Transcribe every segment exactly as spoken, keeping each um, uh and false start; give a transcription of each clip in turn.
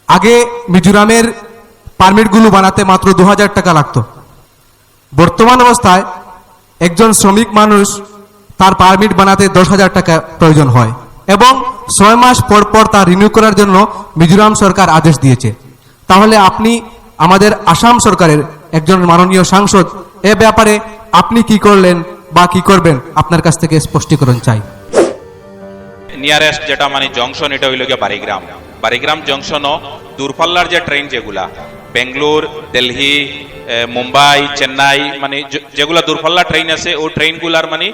আগে মিজোরামের পারমিটগুলো বানাতে মাত্র দু হাজার টাকা লাগতো। বর্তমান অবস্থায় একজন শ্রমিক মানুষ তার পারমিট বানাতে দশ হাজার টাকা প্রয়োজন হয় এবং ছয় মাস পর পর তা রিনিউ করার জন্য মিজোরাম সরকার আদেশ দিয়েছে। তাহলে আপনি আমাদের আসাম সরকারের একজন মাননীয় সাংসদ, এ ব্যাপারে আপনি কি করলেন বা কি করবেন, আপনার কাছ থেকে স্পষ্টীকরণ চাই। নিয়ারেস্ট যেটা মানে জংশন, এটা হইল গিয়া বারিগ্রাম। বারিগ্রাম জংশনও দূরপাল্লার যে ট্রেন যেগুলা, বেঙ্গালোর, দিল্লি, এ, মুম্বাই, চেন্নাই, মানে যে- যেগুলা দূরপাল্লা ট্রেন আছে, ও ট্রেনগুলার মানে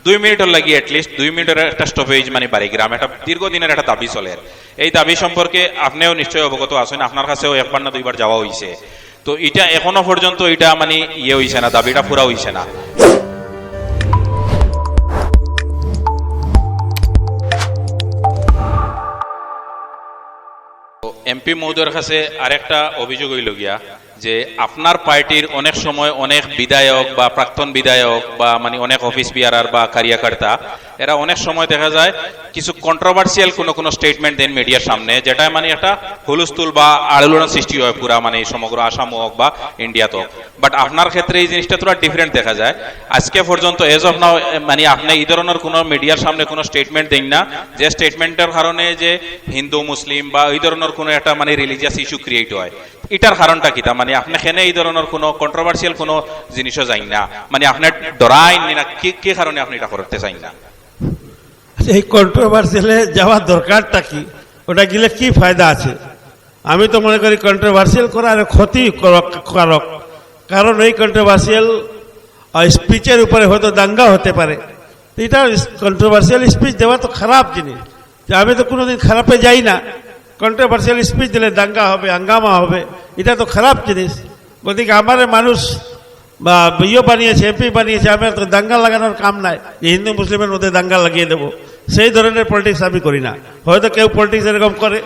দুই মিনিটর লাগি, অ্যাটলিস্ট দুই মিনিটর একটা স্টপেজ মানে বারিগ্রাম। এটা দীর্ঘদিনের একটা দাবি চলের। এই দাবি সম্পর্কে আপনিও নিশ্চয়ই অবগত আছেন, আপনার কাছেও একবার না দুইবার যাওয়া হইছে। তো এটা এখনো পর্যন্ত এটা মানে ইয়ে হইছে না, দাবিটা পুরা হইছে না। তো এমপি মহোদয়ের কাছে আরেকটা অভিযোগ হইল গিয়া যে আপনার পার্টির অনেক সময় অনেক বিধায়ক বা প্রাক্তন বিধায়ক বা মানে অনেক অফিস বিয়ারার বা কার্যকর্তা এরা অনেক সময় দেখা যায় কিছু কন্ট্রোভার্সিয়াল কোনো কোনো স্টেটমেন্ট দেন মিডিয়ার সামনে, যেটা মানে একটা হুলস্থুল বা আলোড়ন সৃষ্টি হয় পুরা মানে সমগ্র আসাম হোক বা ইন্ডিয়াত হোক। বাট আপনার ক্ষেত্রে এই জিনিসটা থোড়া ডিফারেন্ট দেখা যায়। আজকে পর্যন্ত এজ অফ নাও মানে আপনি এই ধরনের কোনো মিডিয়ার সামনে কোনো স্টেটমেন্ট দেন না, যে স্টেটমেন্টের কারণে যে হিন্দু মুসলিম বা এই ধরনের কোনো একটা মানে রিলিজিয়াস ইস্যু ক্রিয়েট হয়। এটার কারণটা কিতা? মানে আপনি কেনে এই ধরনের কোনো কন্ট্রোভার্সিয়াল কোনো জিনিসও যাইন না, মানে আপনি ডরাইন না, কি কি কারণে আপনি এটা করতে চাইন না? এই কন্ট্রোভার্সিয়ালে যাওয়ার দরকারটা কি? ওটা গেলে কি ফায়দা আছে? আমি তো মনে করি কন্ট্রোভার্সিয়াল করা আরো ক্ষতি করক- কারক। কারণ এই কন্ট্রোভার্সিয়াল স্পিচের উপরে হয়তো দাঙ্গা হতে পারে। তো এটা কন্ট্রোভার্সিয়াল স্পিচ দেওয়া তো খারাপ জিনিস। যে আমি তো কোনোদিন খারাপে যাই না। কন্ট্রোভার্সিয়াল স্পিচ দিলে দাঙ্গা হবে, হাঙ্গামা হবে, এটা তো খারাপ জিনিস। গতিকে আমারে মানুষ বা ইয়ে বানিয়েছে, এমপি বানিয়েছে, আমার তো দাঙ্গা লাগানোর কাম নাই যে হিন্দু মুসলিমের মধ্যে দাঙ্গা লাগিয়ে দেব। সেই ধরনের পলিটিক্স আমি করি না। হয়তো কেউ পলিটিক্স এরকম করে,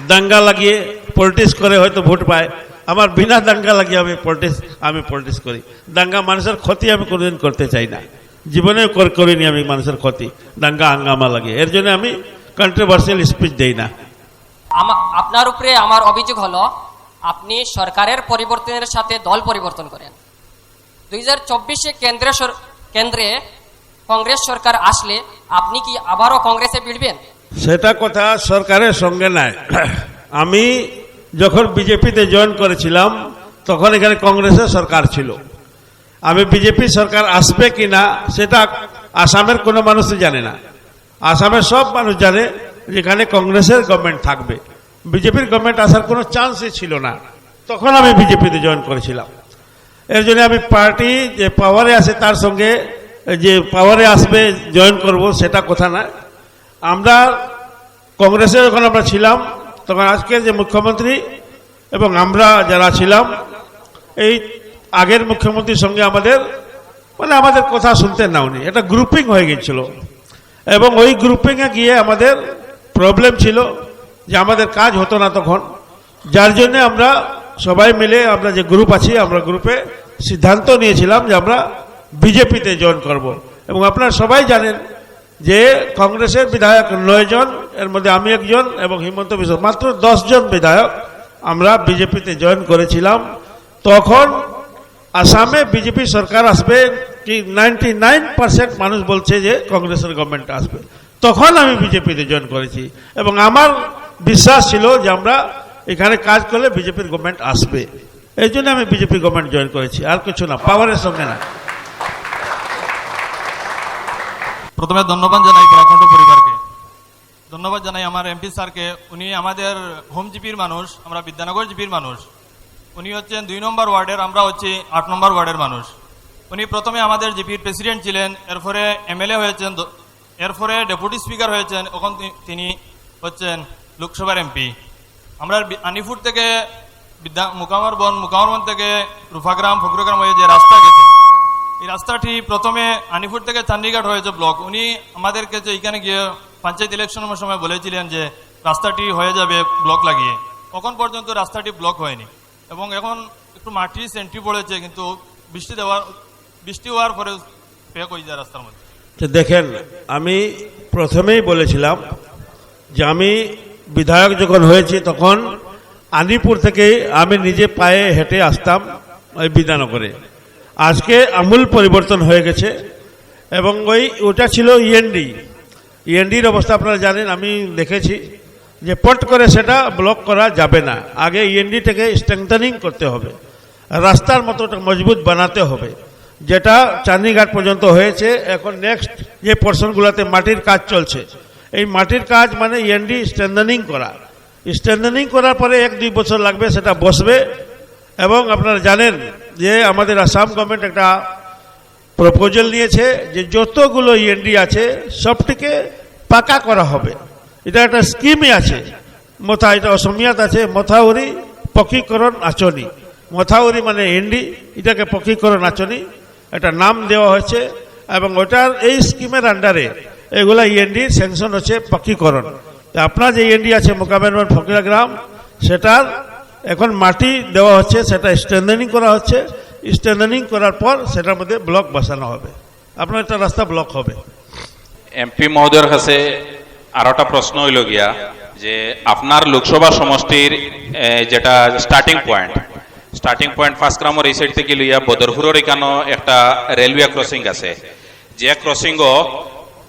দাঙ্গা লাগিয়ে পলিটিক্স করে হয়তো ভোট পায়। আমার বিনা দাঙ্গা লাগিয়ে আমি পলিটিক্স আমি পলিটিক্স করি। দাঙ্গা মানুষের ক্ষতি আমি কোনোদিন করতে চাই না, জীবনেও কর- করিনি আমি মানুষের ক্ষতি দাঙ্গা হাঙ্গামা লাগিয়ে। এর জন্য আমি কন্ট্রোভার্সিয়াল স্পিচ দেই না। আমা- আপনার উপরে আমার অভিযোগ হলো, আপনি সরকারের পরিবর্তনের সাথে দল পরিবর্তন করেন। দুই হাজার চব্বিশে কেন্দ্রে সর- কেন্দ্রে কংগ্রেস সরকার আসলে আপনি কি আবারও কংগ্রেসে ভিড়বেন? সেটা কথা সরকারের সঙ্গে নাই। আমি যখন বিজেপিতে জয়েন করেছিলাম, তখন এখানে কংগ্রেসের সরকার ছিল। আমি বিজেপি সরকার আসবে কি না, সেটা আসামের কোনো মানুষই জানে না। আসামের সব মানুষ জানে যে এখানে কংগ্রেসের গভর্নমেন্ট থাকবে, বিজেপির গভর্নমেন্ট আসার কোনো চান্সই ছিল না। তখন আমি বিজেপিতে জয়েন করেছিলাম। এর জন্য আমি পার্টি যে পাওয়ারে আছে তার সঙ্গে, যে পাওয়ারে আসবে, জয়েন করব, সেটা কথা না। আমরা কংগ্রেসে যখন আমরা ছিলাম, তখন আজকের যে মুখ্যমন্ত্রী এবং আমরা যারা ছিলাম, এই আগের মুখ্যমন্ত্রীর সঙ্গে আমাদের মানে আমাদের কথা শুনতেন না উনি, একটা গ্রুপিং হয়ে গেছিল। এবং ওই গ্রুপিংয়ে গিয়ে আমাদের প্রবলেম ছিল যে আমাদের কাজ হতো না তখন, যার জন্য আমরা সবাই মিলে, আমরা যে গ্রুপ আছি, আমরা গ্রুপে সিদ্ধান্ত নিয়েছিলাম যে আমরা বিজেপিতে জয়েন করব। এবং আপনারা সবাই জানেন যে কংগ্রেসের বিধায়ক নয় জন, এর মধ্যে আমি একজন এবং হিমন্ত বিশ্ব, মাত্র দশ জন বিধায়ক আমরা বিজেপিতে জয়েন করেছিলাম। তখন আসামে বিজেপি সরকার আসবে, কি নাইনটি নাইন পার্সেন্ট মানুষ বলছে যে কংগ্রেসের গভর্নমেন্ট আসবে। তখন আমি বিজেপিতে জয়েন করেছি এবং আমার বিশ্বাস ছিল যে আমরা এখানে কাজ করলে বিজেপির গভর্নমেন্ট আসবে, এই জন্য আমি বিজেপি গভর্নমেন্ট জয়েন করেছি, আর কিছু না, পাওয়ারের সঙ্গে না। প্রথমে ধন্যবাদ জানাই বরাকণ্ঠ পরিবারকে, ধন্যবাদ জানাই আমার এমপি স্যারকে। উনি আমাদের হোম জিপির মানুষ, আমরা বিদ্যানগর জিপির মানুষ। উনি হচ্ছেন দুই নম্বর ওয়ার্ডের, আমরা হচ্ছি আট নম্বর ওয়ার্ডের মানুষ। উনি প্রথমে আমাদের জিপির প্রেসিডেন্ট ছিলেন, এরপরে এমএলএ হয়েছেন, দ- এরপরে ডেপুটি স্পিকার হয়েছেন, এখন তি- তিনি হচ্ছেন লোকসভার এমপি। আমরা বি- আনিফুর থেকে বিদ্যা মুকামর বন, মুকামর বন থেকে রূপাগ্রাম, ফকরুগ্রাম হয়ে যে রাস্তা গেছে, এই রাস্তাটি প্রথমে আনিফুর থেকে চান্ডিঘাট হয়েছে ব্লক। উনি আমাদের কাছে এখানে গিয়ে পঞ্চায়েত ইলেকশনের সময় বলেছিলেন যে রাস্তাটি হয়ে যাবে ব্লক লাগিয়ে, এখন পর্যন্ত রাস্তাটি ব্লক হয়নি এবং এখন একটু মাটি সেন্টি পড়েছে, কিন্তু বৃষ্টি দেওয়ার বৃষ্টি হওয়ার পরে প্যাক হয়ে যায় রাস্তার মধ্যে। তো দেখেন, আমি প্রথমেই বলেছিলাম যে আমি বিধায়ক যখন হয়েছি, তখন আনিপুর থেকে আমি নিজে পায়ে হেঁটে আসতাম ওই বিধাননগরে। আজকে আমূল পরিবর্তন হয়ে গেছে। এবং ওই, ওটা ছিল ইএনডি। ইএনডির অবস্থা আপনারা জানেন, আমি দেখেছি যে পট করে সেটা ব্লক করা যাবে না। আগে ইএনডিটাকে স্ট্রেংথেনিং করতে হবে, রাস্তার মতো ওটা মজবুত বানাতে হবে। যেটা চাঁদনীঘাট পর্যন্ত হয়েছে, এখন নেক্সট যে পোর্শনগুলোতে মাটির কাজ চলছে, এই মাটির কাজ মানে ইএনডি স্ট্রেংথেনিং করা। স্ট্রেংথেনিং করার পরে এক দুই বছর লাগবে, সেটা বসবে। এবং আপনারা জানেন যে আমাদের আসাম গভর্নমেন্ট একটা প্রপোজাল নিয়েছে যে যতগুলো ইএনডি আছে, সবটিকে পাকা করা হবে। এটা একটা স্কিমই আছে, মথা, এটা অসমীয়াত আছে মথাউরি পকীকৰণ আঁচনি। মথাউরি মানে ইএনডি, এটাকে পকীকরণ আঁচনি একটা নাম দেওয়া হয়েছে। এবং ওটার, এই স্কিমের আন্ডারে এগুলা ইএনডি স্যাংশন হচ্ছে পকীকরণ। তো আপনার যে ইএনডি আছে মোকামেরবন্দ ফকিরা গ্রাম, সেটার এখন মাটি দেওয়া হচ্ছে, সেটা স্ট্রেংথেনিং করা হচ্ছে। স্ট্রেংথেনিং করার পর সেটার মধ্যে ব্লক বসানো হবে, আপনার একটা রাস্তা ব্লক হবে। এমপি মহোদয়ের কাছে আরোটা প্রশ্ন হইল গিয়া যে আপনার লোকসভা সমষ্টির এ, যেটা starting point, starting point first গ্রামর এই সাইড থেকে লইয়া বদরপুরের এখানো একটা রেলওয়ে ক্রসিং আছে, যে ক্রসিংও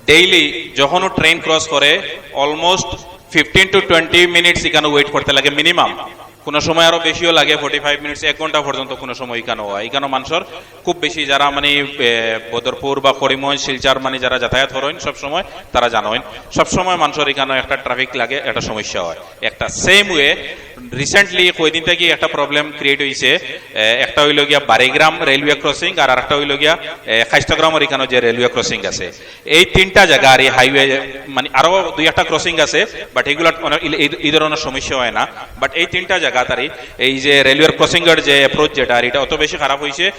ডেইলি যখনও ট্রেন ক্রস করে, almost fifteen to twenty minutes এখানো ওয়েট করতে লাগে মিনিমাম। কোনো সময় আরো বেশিও লাগে, ফর্টি ফাইভ মিনিটস, এক ঘন্টা পর্যন্ত কোনো সময় এখানো হয়। এখানো মানুষের খুব বেশি, যারা মানে এ, বদরপুর বা করিমগঞ্জ শিলচর মানে যারা যাতায়াত করেন সব সময়, তারা জানেন সব সময় মানুষের এখানো একটা ট্রাফিক লাগে, একটা সমস্যা হয়। একটা সেম ওয়ে রিসেন্টলি কয়দিন থেকে একটা প্রবলেম ক্রিয়েট হয়েছে। এ, একটা হইল গিয়া বারিগ্রাম রেলওয়ে ক্রসিং, আর একটা হইল গিয়া এ, খাইস্তগ্রামর এখানো যে রেলওয়ে ক্রসিং আছে। এই তিনটা জায়গা আর এই হাইওয়ে, মানে আরো দুই একটা ক্রসিং আছে, বাট এগুলো অনেক ইল- এই- এই ধরনের সমস্যা হয় না। বাট এই তিনটা জায়গা তার এই- এই যে রেলওয়ে ক্রসিং এর যে অ্যাপ্রোচ যেটা, আর এটা অত বেশি খারাপ হয়েছে,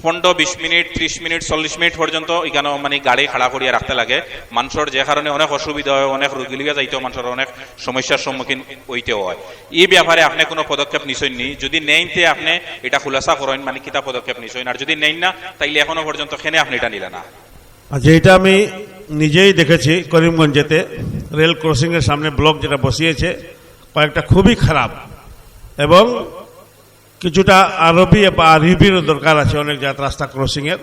পনেরো বিশ মিনিট, ত্রিশ মিনিট, চল্লিশ মিনিট পর্যন্ত এখানে মানে গাড়ি খাড়া করিয়া রাখতে লাগে। মানুষের যে কারণে অনেক অসুবিধা হয়, অনেক রুগী লইয়া যাইতেও মানুষের অনেক সমস্যার সম্মুখীন হইতে হয়। এই ব্যাপারে আপনি কোনো পদক্ষেপ নিছেন নি? যদি নেইন তে আপনি এটা খুলাসা করেন, মানে কিতা পদক্ষেপ নিছেন, আর যদি নেইন না, তাইলে এখনো পর্যন্ত কেনে আপনি এটা নিলেন না? আচ্ছা, এটা আমি নিজেই দেখেছি করিমগঞ্জেতে, রেল ক্রসিং এর সামনে ব্লক যেটা বসিয়েছে, কয়েকটা খুবই খারাপ। এবং কিছুটা আরবি বা আরবিরও দরকার আছে অনেক জায়গাত রাস্তা ক্রসিং এর।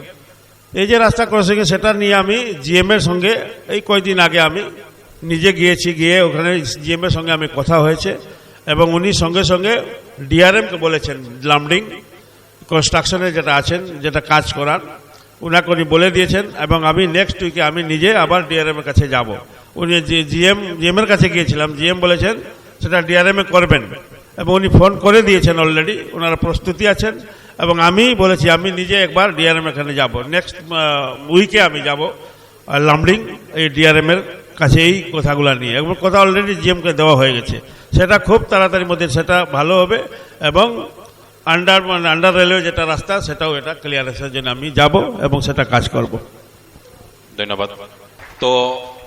এই যে রাস্তা ক্রসিং এ, সেটা নিয়ে আমি জিএম এর সঙ্গে এই কয়দিন আগে আমি নিজে গিয়েছি, গিয়ে ওখানে জিএম এর সঙ্গে আমি কথা হয়েছে এবং উনি সঙ্গে সঙ্গে ডিআরএম কে বলেছেন, লামডিং কনস্ট্রাকশনে যেটা আছেন, যেটা কাজ করার, ওনাকে উনি বলে দিয়েছেন। এবং আমি নেক্সট উইকে আমি নিজে আবার ডিআরএম এর কাছে যাব। উনি যে জিএম, জিএম এর কাছে গিয়েছিলাম, জিএম বলেছেন সেটা ডিআরএম এ করবেন, এবং উনি ফোন করে দিয়েছেন অলরেডি, ওনারা প্রস্তুতি আছেন। এবং আমি বলেছি আমি নিজে একবার ডিআরএম এখানে যাব, নেক্সট উইকে আমি যাব লামডিং, এই ডিআরএম এর কাছে এই কথাগুলো নিয়ে। এবং কথা অলরেডি জিএম কে দেওয়া হয়ে গেছে, সেটা খুব তাড়াতাড়ির মধ্যে সেটা ভালো হবে। এবং আন্ডার মানে আন্ডার রেলওয়ে যেটা রাস্তা, সেটাও এটা ক্লিয়ারেন্সের জন্য আমি যাব এবং সেটা কাজ করব। ধন্যবাদ। তো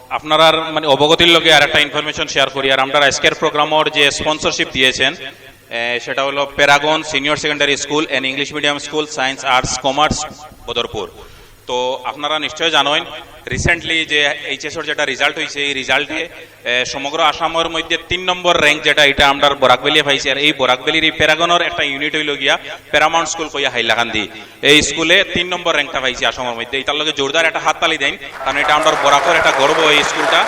আপনারার মানে অবগতির লগে আর একটা ইনফরমেশন শেয়ার করি। আর আমরা আজকের প্রোগ্রামর যে স্পন্সরশিপ দিয়েছেন, এ, সেটা হলো Paragon senior secondary school and English medium school, science, arts, commerce, Badarpur. তো আপনারা নিশ্চয় জানেন, রিসেন্টলি যে এইচএসওর যেটা রেজাল্ট হয়েছে, এই রেজাল্টে সমগ্র আসামের মধ্যে তিন নম্বর র্যাঙ্ক যেটা, এটা আমরা বরাক ভ্যালিয়ে পাইছি। আর এই বরাক ভ্যালির এই প্যারাগনের একটা ইউনিট হইল গিয়া প্যারামাউন্ট স্কুল কইয়া হাইলাকান্দি, এই স্কুলে তিন নম্বর র্যাঙ্কটা পাইছি আসামের মধ্যে। এটার লগে জোরদার একটা হাততালি দেন, কারণ এটা আমরা বরাকর একটা গর্ব। এই স্কুলটা,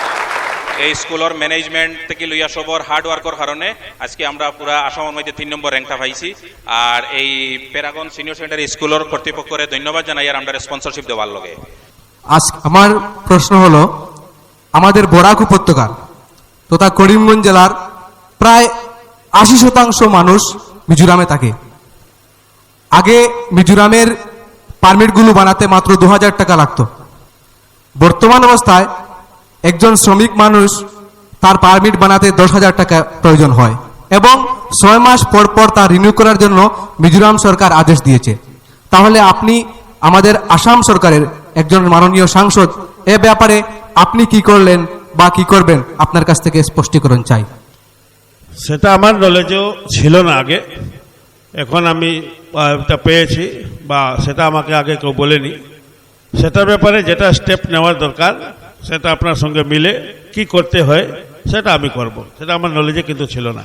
এই স্কুলের ম্যানেজমেন্ট থেকে লইয়া সবর হার্ড ওয়ার্কর কারণে আজকে আমরা পুরা আসামের মধ্যে তিন নম্বর র্যাঙ্কটা পাইছি। আর এই প্যারাগন সিনিয়র সেকেন্ডারি স্কুলের কর্তৃপক্ষরে ধন্যবাদ জানাই আর আমরা স্পন্সরশিপ দেওয়ার লগে। আজ আমার প্রশ্ন হলো, আমাদের বরাক উপত্যকার তথা করিমগঞ্জ জেলার প্রায় আশি শতাংশ মানুষ মিজোরামে থাকে। আগে মিজোরামের পারমিটগুলো বানাতে মাত্র দু হাজার টাকা লাগতো। বর্তমান অবস্থায় একজন শ্রমিক মানুষ তার পারমিট বানাতে দশ হাজার টাকা প্রয়োজন হয় এবং ছয় মাস পর পর তা রিনিউ করার জন্য মিজোরাম সরকার আদেশ দিয়েছে। তাহলে আপনি আমাদের আসাম সরকারের একজন মাননীয় সাংসদ, এ ব্যাপারে আপনি কি করলেন বা কি করবেন, আপনার কাছ থেকে স্পষ্টীকরণ চাই। সেটা আমার নলেজেও ছিল না আগে, এখন আমি আহ, এটা পেয়েছি, বা সেটা আমাকে আগে কেউ বলেনি। সেটার ব্যাপারে যেটা স্টেপ নেওয়ার দরকার, সেটা আপনার সঙ্গে মিলে কি করতে হয়, সেটা আমি করব, সেটা আমার নলেজে কিন্তু ছিল না।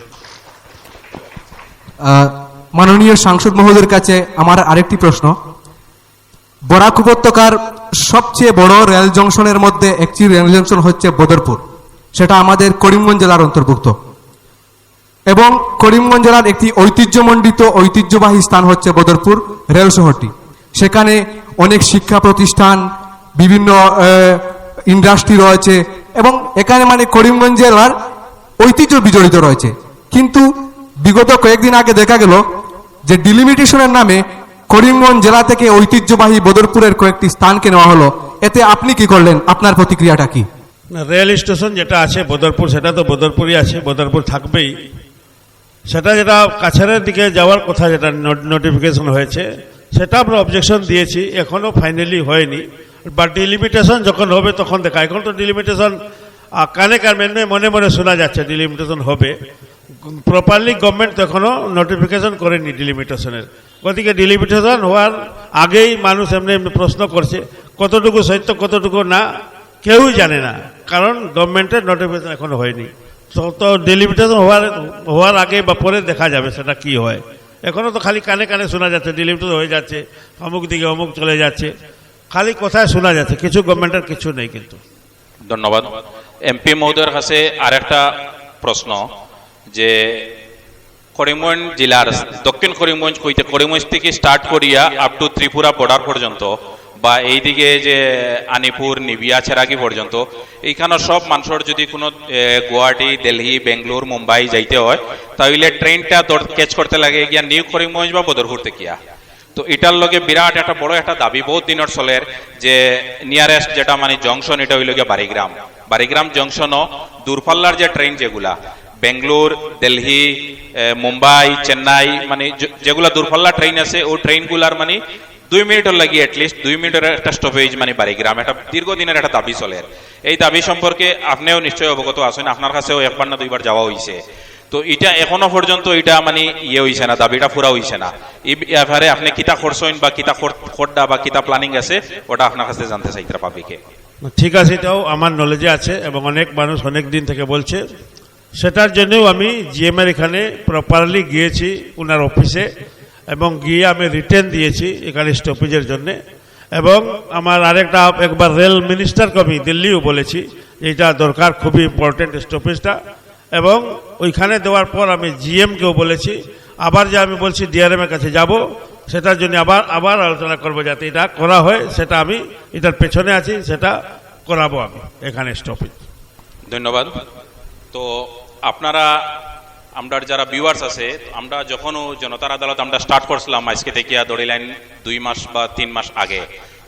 আহ, মাননীয় সাংসদ মহোদয়ের কাছে আমার আরেকটি প্রশ্ন। বরাক উপত্যকার সবচেয়ে বড় রেল জংশনের মধ্যে একটি রেল জংশন হচ্ছে বদরপুর, সেটা আমাদের করিমগঞ্জ জেলার অন্তর্ভুক্ত। এবং করিমগঞ্জ জেলার একটি ঐতিহ্যমণ্ডিত, ঐতিহ্যবাহী স্থান হচ্ছে বদরপুর রেল শহরটি। সেখানে অনেক শিক্ষা প্রতিষ্ঠান, বিভিন্ন ইন্ডাস্ট্রি রয়েছে এবং এখানে মানে করিমগঞ্জ জেলার ঐতিহ্য বিজড়িত রয়েছে। কিন্তু বিগত কয়েকদিন আগে দেখা গেল যে ডিলিমিটেশনের নামে করিমগঞ্জ জেলা থেকে ঐতিহ্যবাহী বদরপুরের কয়েকটি স্থানকে নেওয়া হলো। এতে আপনি কি করলেন, আপনার প্রতিক্রিয়াটা কি? না, রেল স্টেশন যেটা আছে বদরপুর, সেটা তো বদরপুরই আছে, বদরপুর থাকবেই। সেটা যেটা কাছাড়ের দিকে যাওয়ার কথা, যেটা নোটিফিকেশন হয়েছে, সেটা আমরা অবজেকশন দিয়েছি, এখনো ফাইনালি হয়নি। বাট ডিলিমিটেশন যখন হবে তখন দেখা। এখন তো ডিলিমিটেশন কানে কানে, এমনি মনে মনে শোনা যাচ্ছে ডিলিমিটেশন হবে। প্রপারলি গভর্নমেন্ট তো এখনো নোটিফিকেশন করেনি ডিলিমিটেশনের। গতিকে ডিলিমিটেশন হওয়ার আগেই মানুষ এমনি এমনি প্রশ্ন করছে, কতটুকু সত্য কতটুকু না কেউই জানে না, কারণ গভর্নমেন্টের নোটিফিকেশন এখনো হয়নি। তো তো ডিলিমিটেশন হওয়ার হওয়ার আগে বা পরে দেখা যাবে সেটা কি হয়। এখনো তো খালি কানে কানে শোনা যাচ্ছে ডিলিমিটেশন হয়ে যাচ্ছে, অমুক দিকে অমুক চলে যাচ্ছে, খালি কথায় শোনা যাচ্ছে, কিছু গভর্নমেন্টের কিছু নেই। কিন্তু ধন্যবাদ। এমপি মহোদয়ের কাছে আরেকটা প্রশ্ন, যে করিমগঞ্জ জেলার দক্ষিণ করিমগঞ্জ হইতে, করিমগঞ্জ থেকে স্টার্ট করিয়া আপ টু ত্রিপুরা বর্ডার পর্যন্ত বা এইদিকে যে আনিপুর, নিবিয়া, চেরাগি পর্যন্ত, এইখানে সব মানুষের যদি কোনো, এ, গুয়াহাটি, দিল্লি, বেঙ্গালোর, মুম্বাই যাইতে হয়, তাহলে ট্রেনটা ক্যাচ করতে লাগে গিয়া নিউ করিমগঞ্জ বা বদরপুর থেকে গিয়া। তো এটার লগে বিরাট একটা বড় একটা দাবি বহুত দিনের চলের, যে নিয়ারেস্ট যেটা মানে জংশন, এটা হইল গিয়া বারিগ্রাম। বারিগ্রাম জংশনও দূরপাল্লার যে ট্রেন যেগুলা, বেঙ্গালোর, দিল্লি, এ, মুম্বাই, চেন্নাই, মানে যে- যেগুলা দূরপাল্লা ট্রেন আছে, ও ট্রেনগুলার মানে দুই মিনিটর লাগি, অ্যাটলিস্ট দুই মিনিটর একটা স্টপেজ মানে বারিগ্রাম, একটা দীর্ঘদিনের একটা দাবি চলের। এই দাবি সম্পর্কে আপনিও নিশ্চয়ই অবগত আছেন, আপনার কাছেও একবার না দুইবার যাওয়া হইছে। তো এটা এখনো পর্যন্ত এটা মানে ইয়ে হইছে না, দাবিটা পুরা হইছে না। এই ব্যাপারে আপনি কিতা করছেন বা কিতা কর- করডা বা কিতা প্ল্যানিং আছে, ওটা আপনার কাছে জানতে চাইতারা পাবলিকে। ঠিক আছে, এটাও আমার নলেজে আছে এবং অনেক মানুষ অনেক দিন থেকে বলছে। সেটার জন্যও আমি জিএম এর এখানে প্রপারলি গিয়েছি ওনার অফিসে এবং গিয়ে আমি রিটেন দিয়েছি এখানে স্টপেজের জন্যে। এবং আমার আরেকটা, একবার রেল মিনিস্টারকে আমি দিল্লিও বলেছি যে এটা দরকার, খুবই ইম্পর্টেন্ট স্টপেজটা। এবং ওইখানে দেওয়ার পর আমি জিএম কেও বলেছি, আবার যে আমি বলছি ডিআরএম এর কাছে যাব, সেটার জন্য আবার আবার আলোচনা করব যাতে এটা করা হয়। সেটা আমি এটার পেছনে আছি, সেটা করাবো আমি এখানে স্টপেজ। ধন্যবাদ। তো আপনারা, আমরার যারা ভিউয়ার্স আছে, আমরা যখন ও জনতার আদালত আমরা স্টার্ট করছিলাম আজকে থেকে ধরি লাইন দুই মাস বা তিন মাস আগে,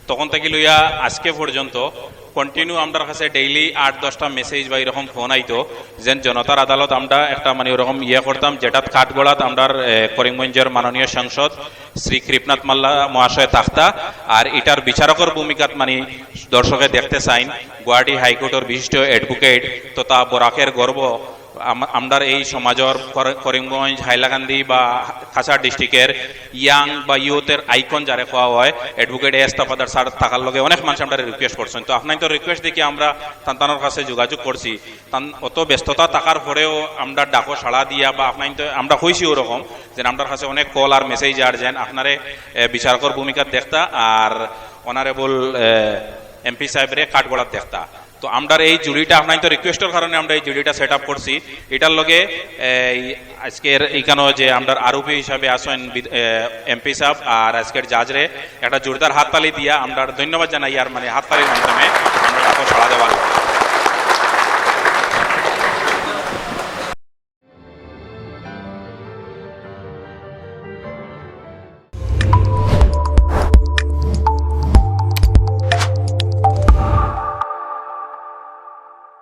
তখন থেকে লইয়া আজকে পর্যন্ত কন্টিনিউ আমরার কাছে ডেইলি আট দশটা মেসেজ বা এরকম ফোন আইতো, যেন জনতার আদালত আমরা একটা মানে ওরকম ইয়ে করতাম, যেটাত কাঠগড়াত আমরার, এ, করিমগঞ্জের মাননীয় সাংসদ শ্রী কৃপনাথ মাল্লা মহাশয় থাকতা, আর এটার বিচারকর ভূমিকাত মানে দর্শকে দেখতে চাইন গুয়াহাটি হাইকোর্টর বিশিষ্ট অ্যাডভোকেট তথা বরাকের গর্ব, আম- আমরার এই সমাজর কর- করিমগঞ্জ, হাইলাকান্দি বা কাছাড় ডিস্ট্রিক্টের ইয়াং বা ইউথের আইকন যারে কওয়া হয়, অ্যাডভোকেট এস তফাদার স্যার থাকার লগে অনেক মানুষ আমরা রিকোয়েস্ট করছেন। তো আপনার তো রিকোয়েস্ট দেখি আমরা তান তানোর কাছে যোগাযোগ করছি। তান অত ব্যস্ততা থাকার পরেও আমরা ডাকো সাড়া দিয়া বা আপনার তো আমরা কইছি ওরকম যে আমরার কাছে অনেক কল আর মেসেজ আর যেন আপনারে, এ, বিচারকর ভূমিকা দেখতা আর অনারেবল এমপি সাহেবরে কাঠগড়াত দেখতা। তো আমরার এই জুড়িটা আপনার তো রিকোয়েস্টর কারণে আমরা এই জুড়িটা সেট আপ করছি। এটার লগে, এ, এই আজকের এইখানে যে আমরার আরোপি হিসাবে আছেন এমপি সাহেব আর আজকের জাজরে একটা জোরদার হাততালি দিয়া আমরা ধন্যবাদ জানাই, আর মানে হাততালির মাধ্যমে আমরা ডাকো সাড়া দেওয়ার।